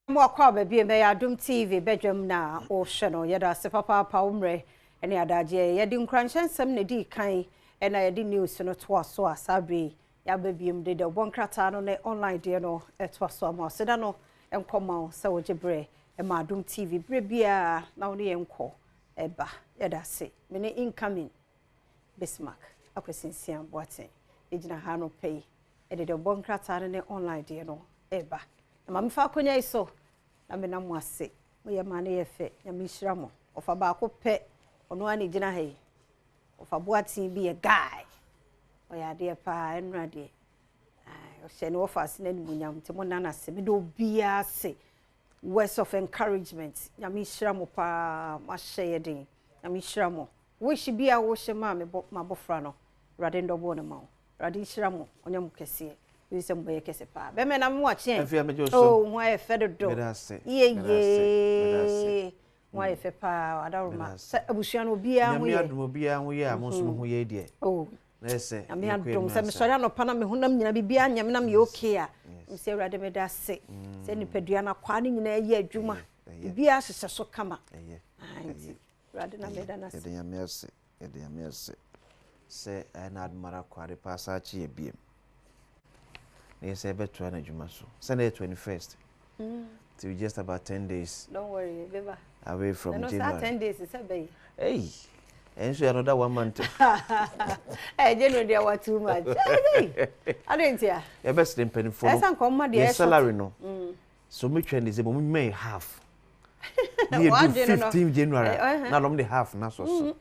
Mo akɔ aba bio ɛbɛyɛ Adom TV badwam na wohwɛ no. Yɛda ase papaapa wo mmerɛ ne adagyeɛ. Yɛde nkuranhyɛ nsɛm na ɛdii kan ɛna yɛde news no toa so a saa berɛ yi yɛaba biom de dawubɔ nkrataa no ne online deɛ no ɛtoa so ama wo. Seda no nkɔ ma wo sɛ wogye berɛ ma Adom TV berɛ biara na wo ne yɛn nkɔ ɛba. Yɛda ase. Me ne incoming Bismarck Akwasi Nsia Boateng gyina ha anɔpa yi de dawubɔ nkrataa no ne online deɛ no ɛba. Na ma mefa akonya yi so na mena mo ase. Moyɛ maa no yɛ fɛ. Nyame nhyira mo. Ɔfa baako pɛ, ɔno ara na ɛgyina ha yi. Ɔfa Boateng bi yɛ guy. Ɔyɛ adeɛ paa, ɛnora deɛ. Ɔhyɛ ne wɔfa ase n'animuonyam nti mo nna no ase. Meda obiara ase. Words of encouragement. Nyame nhyira mo paa. Moahyɛ yɛ den. Nyame nhyira mo. Wish bi a wohyɛ maa me bɔ m'abɔfra no. Awurade ndɔbɔ no ma wo. Awurade nhyira mo, ɔnyɛ mo kɛseɛ. Menim sɛ mobɛyɛ kɛse paa. Bɛmɛ na mo akye. Afei amegye wo so. Oh, ho ayɛ fɛ dodo. Meda ase. Yie Meda ase. Meda ase. yie. Ho ayɛ fɛ paa. Adaworoma. Sɛ abusua no obiara ho Nyame yɛ. adom obiara ho yɛ a mo nso mo ho yɛ deɛ. Oh. Na yɛ sɛ Nyame yɛkɔ adom anim sɛ asa. mesɔre anɔpa na me honam nyinaa biribiara nyɛ me na meyɛ okay a. Mesɛ Awurade meda ase. Sɛ nipadua no akwaa no nyinaa yɛ adwuma. Ɛyɛ. Biribiara hyehyɛ so kama. Ɛyɛ. Ah, nti Awurade na meda no ase. Yɛde Nyame ase. Yɛde Nyame ase. Sɛ ɛyɛ na adom ara kɔ ade pa asa akye yɛ biem. Na yɛ sɛ ɛbɛtoa n'adwuma so. Sɛ na yɛ 21st. Nti we just about 10 days. Don't worry, beba. Away from Ɛno saa January. 10 days sɛ bɛyi. Hey, ɛnso yɛ another one month. Eh, January deɛ wa too much. Hey, ade nti a. Yɛbɛsrɛ mpanimfoɔ Ɛsɛ no. nka ɔma deɛ Yɛ ɛhyɛ salary no. So metwa ne sɛ mo mma yɛ half. Ne yɛ Wadwene du no. 15 January. Eh. Na lɔm de half na sɔ so.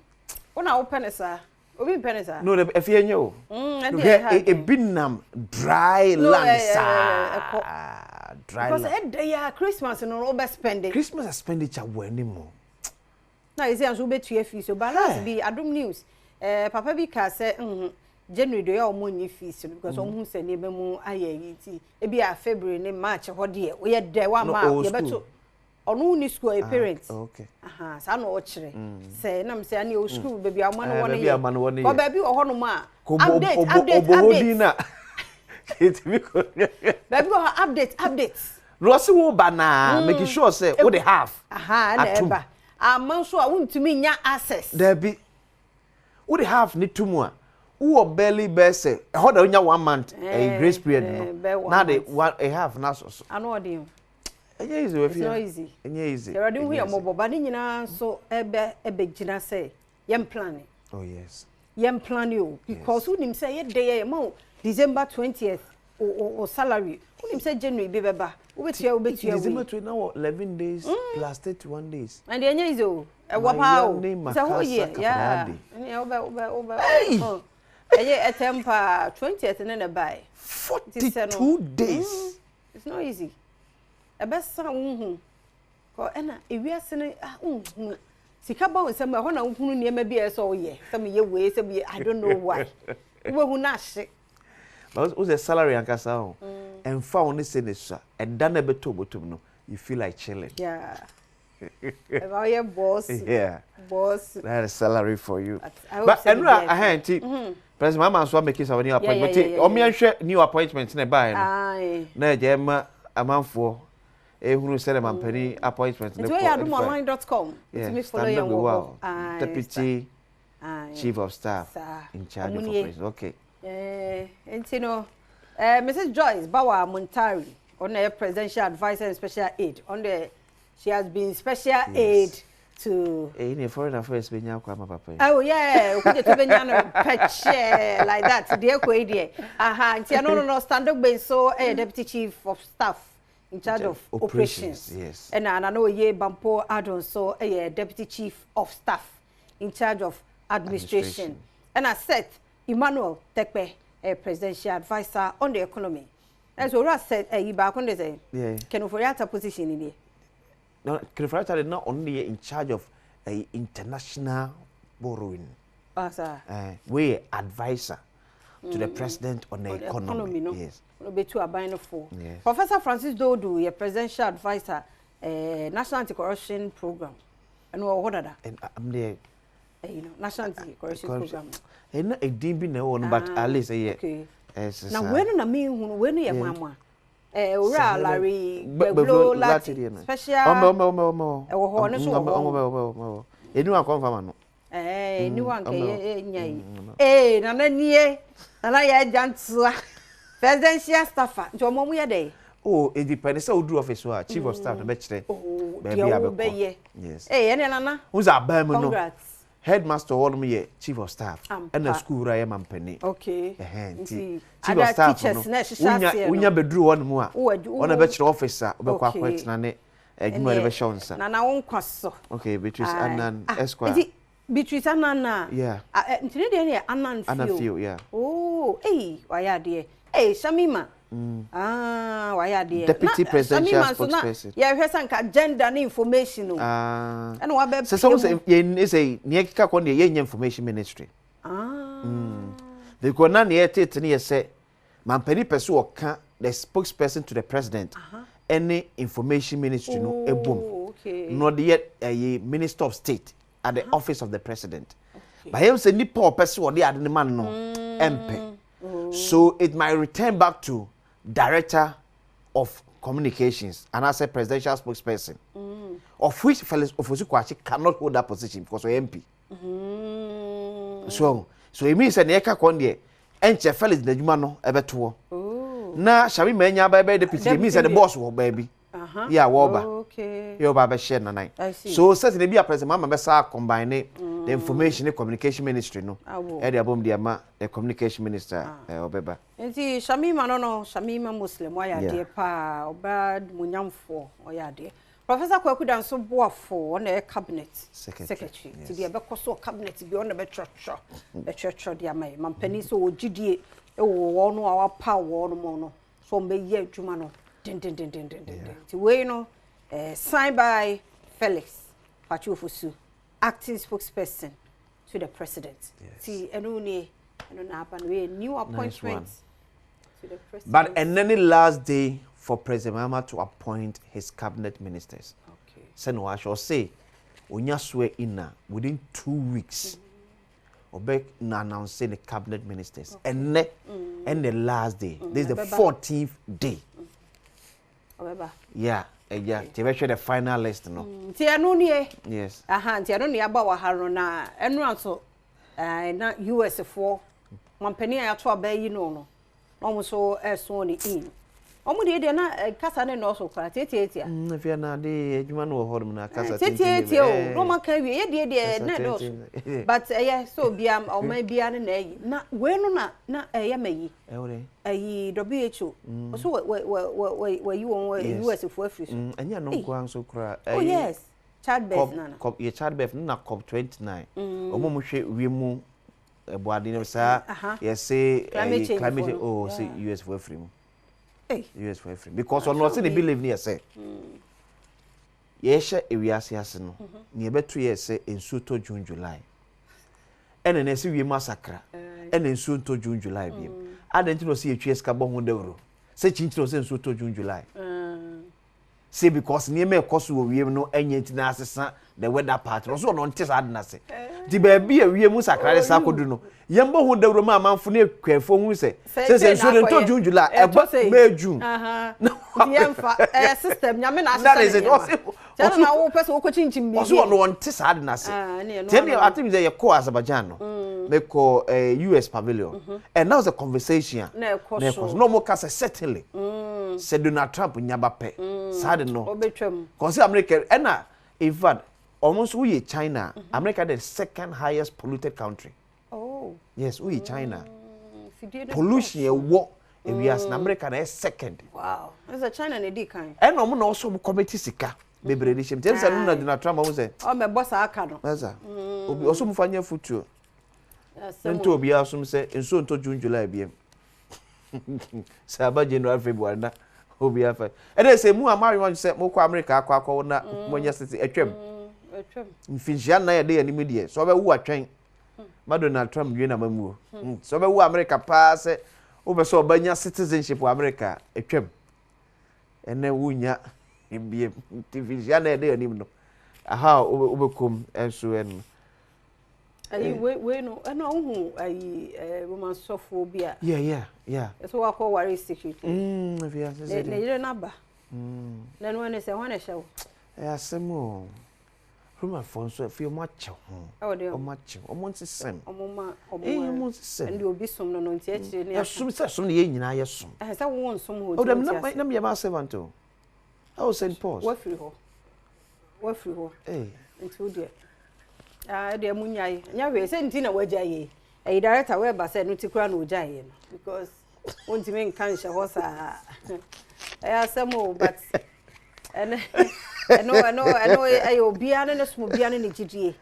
Wo na wopɛ ne saa. Obi mpɛ ne saa. No, ɛfi ɛnyɛ o. Ɛde Hwɛ ɛha adwene. ebi nam dry No, land eh, ɛkɔ. saa. Dry Because land. ɛda yi a Christmas no wobɛ spend it. Christmas expenditure wɔ anim o. Na yɛsɛ nso wobɛtua fees o. But last bi Adom News papa bi kaa sɛ January deɛ ɔyɛ ɔmo nyi fees no because ɔmo hu sɛ nneɛma mu ayɛ yi nti ebi a February ne March hɔ deɛ woyɛ dɛ wama No, ɔwɔ yɛbɛto. school. Ɔno ni school ɔyɛ parent. Okay. Aha, saa na ɔkyerɛ. Sɛ nam sɛ ɛne ɔwɔ school baabi a ɔma no Eh, wɔ no baabi a ɔma no wɔ no yɛ. yɛ. Kɔ baabi wɔ hɔnom a Ko update update obo hɔ update. din na. Yɛtumi kɔ. Baabi wɔ hɔ update update. Na ɔsi wo ba na make sure sɛ wo de half. Aha, ɛna Atum. ɛba. Ama nso a wontumi nya access. Dabi. Wo de half ne to mu a wowɔ barely bɛɛ sɛ ɛhɔ da wonya one month ɛyɛ grace period no. Bɛɛ one Na de month. one a half na so so. Ano ɔden o. Ɛnyɛ easy wɔ It's not fie. easy. Ɛnyɛ easy. Awurade hu Ɛnyɛ yɛ easy. mmɔbɔ ba ne nyinaa nso ɛbɛ ɛbɛgyina sɛ yɛn plan. Oh yes. Yɛn plan o because wonim sɛ yɛ de yɛ ma wo December 20th o salary wonim sɛ January bi bɛba wobɛtua wobɛtua December wei. 20 now 11 days plus 31 days. Ɛnde ɛnyɛ easy o. Ɛwɔ paa o. Mayane Sɛ hɔ Makasa yɛ yeah. Kaprade. Ɛne wobɛ wobɛ wobɛ. Hey! Oh. Ɛyɛ ɛtɛm paa 20th ne na ɛbae. Nti sɛ no- 42 days. It's not easy. Ɛbɛsa wo hu. Kɔ ɛna ewiase no ah nhunu. Sika ba wo nsam a ɛhɔ na wohunu nneɛma bi a ɛsɛ sɛ woyɛ. Sɛ meyɛ wei sɛ meyɛ I don't know why. Wobɛhu na ahye. But wo sɛ salary ankasa ho. Ɛmfa wo ne sɛ ne sua. Ɛda na ɛbɛtɔ bɔtɔm no you feel like chilling. Yeah. Ɛma woyɛ boss. Yeah. Boss. That is salary for you. But I hope But sɛ ɛnura biribiara ahɛn nti President Mahama nso ameki some new appointment. Yeah. Ɔmo yɛnhwɛ new appointment na ɛbaeɛ no. Aye. Na ɛgya ɛma amanfoɔ ehunu sɛ ne mampanin appointment ne Nti woyɛ adomonline.com. Yeah, Wotumi follow yɛn Stanley wɔ hɔ. Wow, Aye. Deputy Aye. Chief of Staff Saa. in charge Ɔmo of nie. operations. Okay. Nti no Mrs. Joyce Bawa Muntari, ɔno na yɛ presidential adviser and special aide. Ɔno de she has been special aide to Eh, ne foreign affairs benya akɔ ama papa yi. Oh yeah, okuje to benya no pɛkyɛ like that. Deɛ kɔ yi deɛ. Aha, nti ɛno no Stan Dogbe nso ɛyɛ deputy chief of staff in charge of operations. Operations, yes. Ɛna Nana Oye Bampo Addo nso ɛyɛ deputy chief of staff in charge of administration. Ɛna Seth Emmanuel Tekpe ɛyɛ presidential adviser on the economy. Ɛsɛ owura Seth ɛyi baako de sɛ Ken Ofori-Atta position ni deɛ. Na Ken Ofori-Atta de na ɔno de yɛ in charge of international borrowing. Ah, sir. We yɛ adviser to the president on the On the economy. economy, no. Yes. Ɔno bɛtu aban no fo. Yes. Professor Francis Dodu yɛ presidential adviser National Anti-Corruption Program. Ɛno ɔwɔ hɔ dada. And I'm there. Ɛyi no National Anti-Corruption Corruption. Program. Ɛna edin bi na ɛwɔ no but Ah, at least ɛyɛ. okay. Ɛsɛ Na saa. wei no na menhunu wei no yɛ hwanwa. Owura Larry Gbevlo Lartey special ɛwɔ hɔ, ɔno nso wɔ hɔ. Ɛni wa nkɔ nfa ma no. Ɛɛ ni wa nkɛ yɛ nya yi. Ee, nana nie, nana yɛ agya ntoa presidential staffer, nti ɔmo yɛ dɛ. Oh, it depends sɛ woduru office hɔ a, chief of staff no bɛkyerɛ baabi a bɛkɔ. Yes. Ee, ɛne nana. N sɛ aban mu no, headmaster hɔ nom yɛ chief of staff, ɛna school wura yɛ mampanin. Okay. Ɛhɛn, nti chief of staff no, wonya wonya bɛduru hɔ nom a, ɔna bɛkyerɛ office a wobɛkɔ akɔtena ne adwuma de bɛhyɛ wo nsa. Nana, wo nkwa so. Okay, Beatrice Annan Esquire. Nti Beatrice Annan na. Yeah. Nti ne deɛ ne yɛ Annan Fio. Annan Fio, yeah. Oh, eyi wayɛ adeɛ. Ee, Shamima. Ah, wayɛ adeɛ. Deputy presidential spokesperson. Yɛhwɛ sɛ nka gender ne information o. Ah. Ɛna wabɛ sɛ yɛn sɛ nea ɛkeka kɔ deɛ, yɛnyɛ information ministry. Ah. Because na nea ɛtete ne yɛ sɛ mampanin pɛ so ɔka the spokesperson to the president ɛne information ministry no ebom na ɔde yɛ ɛyɛ minister of state at the office of the president. But yɛn sɛ nipa a ɔpɛ sɛ ɔde ade ne ma no ɛmpɛ. So it might return back to director of communications and as a presidential spokesperson, of which Felix Ofosu Kwakye cannot hold that position because ɔyɛ MP. So it means sɛ nea ɛka kɔn deɛ, ɛnkyɛ Felix n'adwuma no ɛbɛtoɔ na Shamima anya aba ɛbɛyɛ deputy. It means sɛ ne boss wɔ baabi yɛ a wɔreba yɛ ɔba abɛhyɛ nanan. So sɛsɛ ebi a President Mahama bɛsa combine ne the information ne communication ministry no ɛde abom de ama the communication minister ɔbɛba. Nti Shamima no, Shamima Muslim wayɛ adeɛ paa, ɔbaa munyamfoɔ, ɔyɛ adeɛ. Professor Kwaku Danso Boafo, ɔna ɛyɛ cabinet secretary, nti deɛ ɛbɛkɔ so wɔ cabinet bi, ɔna bɛtwerɛtwerɛ de ama yɛ mampanin sɛ ɔgyidie ɛwɔ wɔn no a wapaw wɔn mu no so wɔn bɛyɛ adwuma no dendendendenden. Nti wei no signed by Felix Kwakye Ofosu, acting spokesperson to the president. Ti ɛno nie, ɛno na aba no, wei new appointment to the president. But ɛnɛ ne last day for President Mahama to appoint his cabinet ministers. Sɛne wahyɛ, ɔse onya swear in a, within 2 weeks ɔbɛ na announce ne cabinet ministers. Ɛnɛ ɛnɛ last day. This is the 14th day. Ɔbɛba. Yeah, ɛgya nti ɛbɛhwɛ the final list no. Nti ɛno nie. Yes. Aha, nti ɛno ne aba wɔ ha no, na ɛno nso na US foɔ mampanin a yɛato aba yi no na wɔn nso ɛso ne in wɔn deɛ na kasa ne nɔɔso koraa tietietia. Afei na ade adwuma no wɔ hɔ nom na kasa. Tietietie o, na wɔn aka awie yɛ deɛ na ɛdɔɔso, but ɛyɛ sɛ obia ɔman bia ne na ɛyi na wei no na ɛyɛ ma yi ɛyi WHO ɔso wɔ wɔ wɔ wɔ wɔyi wɔn US foɔ afiri so. Ɛnyɛ no nkoa nso koraa. Oh yes, childbirth nana. COP yɛ childbirth no na COP 29, wɔn a wɔhwɛ wiem ɛbɔade no saa yɛse climate change. Climate change oh, sɛ US foɔ afiri mu, US foɔ afiri mu because ɔno ɔsɛ ne believe ne yɛ sɛ yɛhyɛ ewiase ase no, nea ɛbɛto yɛ sɛ nsuo tɔ June, July, ɛna na ɛsɛ wiem asakra, ɛna nsuo ntɔ June, July biem adan. Nti na ɔsɛ yɛtwa sika bɔ ho dawuro sɛ kyinkyini ɔsɛ nsuo tɔ June, July say because nneɛma ɛkɔ so wɔ wiem no ɛnyɛ, nti na asesa the weather pattern. Ɔso ɔno nte saa de n'ase, nti baabi a wiem sakra de sa akɔdu no, yɛn bɔ ho dawuro ma amanfo ne akuafoɔ hu sɛ nsuo de ntɔ June, July, ɛbɔ May, June. Nti yɛmfa ɛyɛ system Nyame na ahyehyɛ ne nneɛma kyɛn na wopɛ sɛ wokɔ kyinkyim biribi. Ɔso ɔno ɔnte saa de n'ase. Nti ɛne ati mi sɛ yɛkɔ Azerbaijan no, mekɔ US pavilion and that was a conversation a na ɛkɔ na ɛkɔ so, na ɔmo ka sɛ certainly sɛ Donald Trump nyaba pɛ saa de no ɔbɛtwam. Kɔsi America, ɛna in fact ɔmo nso woyɛ China, America the second highest polluted country. Oh. Yes, woyɛ China, fidie no pollution ɛwɔ ewiase na America na ɛyɛ second. Wow, ɛsɛ China na edi kan. Ɛna ɔmo na ɔsɔ ɔmo kɔmɛti sika bebree de hyɛ mu, tɛm sɛ no na Donald Trump ɔmo sɛ ɔmɛbɔ saa aka no. Ɛsa obi ɔsɔ mo fa nyɛ futuo nto obiara som sɛ nsuo ntɔ June, July biem, sɛ aba January, February na obiara fa ɛdɛ sɛ mu a mo ayewa sɛ mokɔ America akɔ akɔwo na monyɛ sese atwam. Atwam. Mfinhyia 4 yɛde yɛn anim deɛ sɛ ɔbɛwo atwɛn ma Donald Trump wie na mamuo sɛ ɔbɛwo America paa, sɛ wopɛ sɛ ɔbɛnya citizenship wɔ America, atwam ɛnɛ wonya biem. Nti mfinhyia 4 yɛde yɛn anim no aha a wobɛkɔm nso ɛno. Ayi wei wei no ɛna wohu ayi ɛɛ Roman sɔfoɔ bi a. Yeah. Ɛsɛ wakɔ ware secret. Efi ase sɛ. Ne yere n'aba. Na ɛno ɛne sɛ hwan na ɛhyɛ wo. Ɛyɛ asɛm o. Romanfoɔ nso afei ɔmo akyɛ ho. Ɛwɔ deɛ. Ɔmo akyɛ ɔmo nsesɛm. Ɔmo ma ɔmo. Ɛyɛ ɔmo nsesɛm. Ɛnde obi som no nti akyire ne. Ɛsom sɛ som ne yɛn nyinaa yɛ som. Ɛhɛ sɛ wo nsom hɔ. O dɛm na na meyɛ ma servant o. Ɛwɔ St Paul's. Wafiri hɔ. Wafiri hɔ. Ee. Nti wo deɛ. Ah deɛ mu nyae. Nya hwee sɛ nti na wagya yɛ. Ɛyi director wɛba sɛ no ti kura na ogya yɛ no because wontumi nka nhyɛ hɔ saa. Ɛyɛ asɛm o, but ɛno ɛno ɛno ɛno ɛyɛ obiara ne ne som, obiara ne ne gyidie.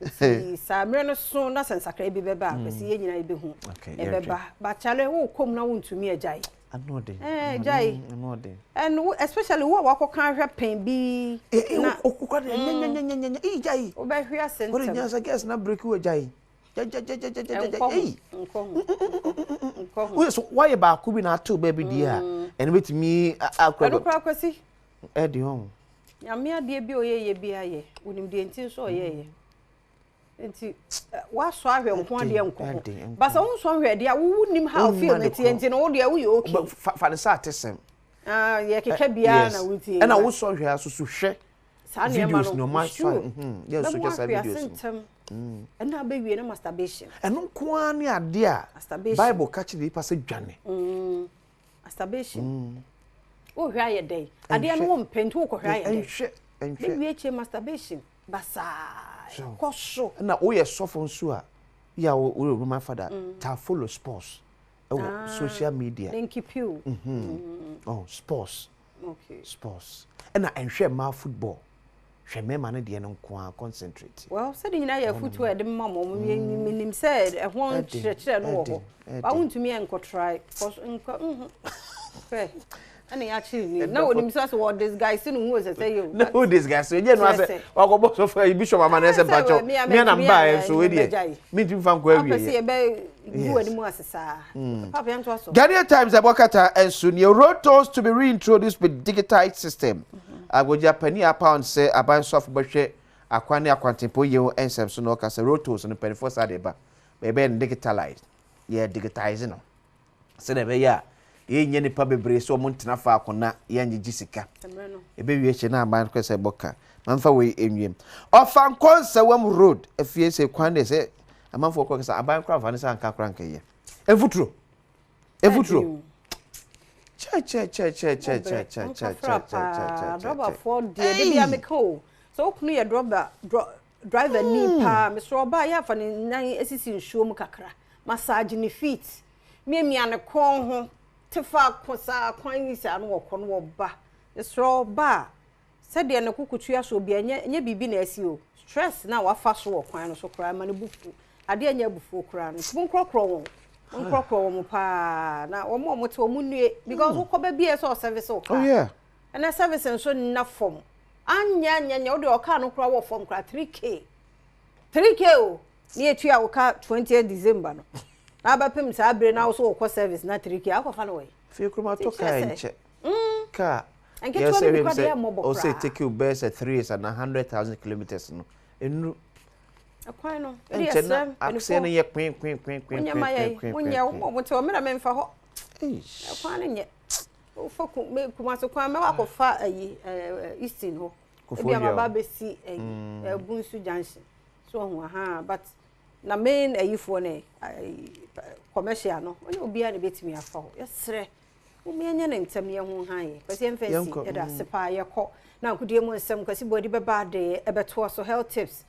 Nti saa mmerɛ no so na sɛ nsakra bi bɛba a, kwasi yɛn nyinaa yɛbɛhu. Ɛbɛba, but kyale wokɔ mu na wontumi agyae. Ano ɔden. Gyae. Ano ɔden. And wo, especially wo a wakɔka ahwɛ pɛn bi na okukura de nyanyanyanyanya eyi gyae. Wobɛhwe ase Wɔde ntɛm. Nyansa girls na break wo gyae. Gyagyagyagyagyagyagya. Nkɔ ho. Eyi. Nkɔ ho, nkɔ ho. Woyɛ so wayɛ baako bi na atew baabi deɛ a ɛno bɛtumi akora. Ɛno koraa, Kwasi. Ɛde hɔ. Nyame adeɛ bi a ɔyɛyɛ bi ayɛ wonim deɛ nti nso ɔyɛyɛ nti wasɔ ahwɛ nko adeɛ nkɔ ho basa wonsɔ ahwɛ deɛ a wowu nim how feel ne teɛ nti no wo deɛ woyɛ okay. Fa ne sɛ ate sɛm. Ah, yɛ keka biara na wotie. Ɛna wosɔ hwɛ a soso hwɛ saa nneɛma videos no na ɔma sure yɛ nso bɛmo hwɛ saa ahwe ase videos no ntɛm ɛna abɛwie na masturbation. Ɛno nko ara ne adeɛ a Masturbation. Bible ka kyerɛ nipa sɛ dwane. Masturbation, wohwɛ ayɛ dɛn? Adeɛ no wompɛ nti wokɔhwɛ ayɛ dɛn? Ɛnhwɛ, ɛnhwɛ. Bɛwie akyire masturbation basaa kɔ so. Ɛna woyɛ sɔfo nso a yɛ a woyɛ Roman father ta follow sports ɛwɔ social media. Ne nkipiw. Oh, sports. Okay. Sports, ɛna ɛnhwɛ mmaa football, hwɛ mmarima no deɛ no nko ara, concentrate. Well, sɛde nyinaa yɛ afotu a yɛde ma mo, menim sɛ ɛho nkyerɛkyerɛ no wɔ hɔ ba wontumi ɛnkɔtrae nkɔ hwɛ ɛna yɛakyere ni na onim sɛ wɔ disguise no hu sɛ sɛ yɛ o. Na wo disguise o gye no asɛ wakɔbɔ sɔfo ayi bishop ama na ɛsɛ mpakyɛw mea na mbaa ɛ nso wei deɛ mentumi fa nkɔ apɛ sɛ awie. Yɛbɛ gu anim ase saa papa, yɛntoa so. Ghanaian Times ɛbɔ kata nso ni road tolls to be reintroduced with digitized system. Agbogya panin apound sɛ aban sɔfo bɛhwɛ akwan ne akwantempɔ yie ho nsɛm so na ɔka sɛ road tolls no mpanimfoɔ saa de ba bɛyɛ no digitalized, yɛ digitize no sɛdeɛ ɛbɛyɛ a yɛnyɛ nipa bebree sɛ ɔmo ntena faako na yɛngyegye sika. Mmerɛ no. Ɛbɛwie akyi na aban kɔ sɛ ɛbɔ ka mamfa wei nwiem Ɔfankɔ Nsawam road afie sɛ kwan de sɛ amanfoɔ kɔ sɛ aban kora mfa ne sɛ anka kora nkɛyɛ mfuturo mfuturo Nkafra paa. kyɛkyɛkyɛkyɛkyɛkyɛkyɛkyɛkyɛkyɛ. Drɔbafoɔ deɛ de bia meka o sɛ wokunu yɛ drɔba driver ni paa, mesrɛ ɔbaa yɛ afa ne nan asisi nsuo mu kakra, massage ne feet, miamia ne kɔn ho te faako saa kwan yi saa no wɔkɔ no wɔba. Mesrɛ ɔbaa sɛdeɛ ne koko tua so obi ɛnyɛ ɛnyɛ biribi na asi o, stress na wafa so wɔ kwan no so koraa ma ne bufu adeɛ nyɛ abufuo koraa no, nti monkorɔkorɔ wɔn, monkorɔkorɔ wɔn paa na wɔn a wɔte wɔn nnue because wokɔ baabi a ɛsɛ ɔservice wo car. Ɛnɛ service nso nna fam anyɛ anyɛ nyɛ wode ɔkaa no koraa wɔ fam koraa 3K 3K o ne yɛtua wo ka 20 December no na abɛpem saa bere na wo so wokɔ service na 3K akɔfa no wɔ yi. Fie kuroma Nti tɔ kyerɛ kaa sɛ, nkyɛ kaa nketewa no bi koraa deɛ ɛmmɔbɔ ɔsɛ koraa. Take you bɛyɛ sɛ 3 years ana 100,000 kilometres no ɛnuru. Ɛkwan no ɛde ɛnkyɛ na yɛsrɛ aseɛ no mpanimfoɔ yɛ kwen kwen kwen kwen. Wonyɛ ma kwen yɛ kwen wonyɛ kwen. wo mo te hɔ mena memfa hɔ. Eish. Ɛkwan no nyɛ wofa Kumase kwan mɛwɔ akɔfa ayi Eastern hɔ ebi ama Koforidua ba hɔ. bɛsi ayi Bunsu Junction so ɔho aha, but na main ayifoɔ no ayi commercial no ɔnyɛ obiara na ebɛtumi afa hɔ. Yɛsrɛ wɔn yɛnyɛ ne ntɛm yɛn ho han yɛ kwasi yɛmfa nsi. Yɛnkɔ, Yɛda ase paa. Yɛkɔ na nkodie mu nsɛm Kwasi Bɔdi bɛba de ɛbɛtoa so health tips,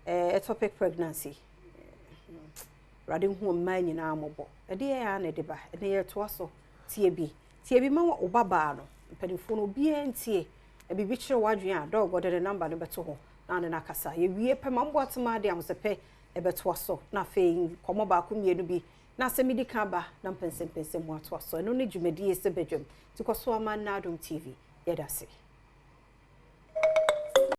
ectopic pregnancy. Awurade hu mmaa nyinaa mmɔbɔ. Ɛde yɛn a na ɛde ba ɛne yɛtoa so. Tie bi, tie bi ma wo babaa no, mpanimfoɔ no obiara ntie na biribi kyerɛ w'adwene a dɔg ɔde ne number no bɛto hɔ na ɔne no akasa. Yɛwie pɛ ma mboatema de ahosɛpɛ ɛbɛtoa so na afei nkɔmmɔ baako mmienu bi na asɛm di ka ba na mpɛnsɛmpɛnsɛm mu atoa so. Ɛno ne dwumadie sɛ badwam nti kɔ so ama Nna Adom TV. Yɛda ase.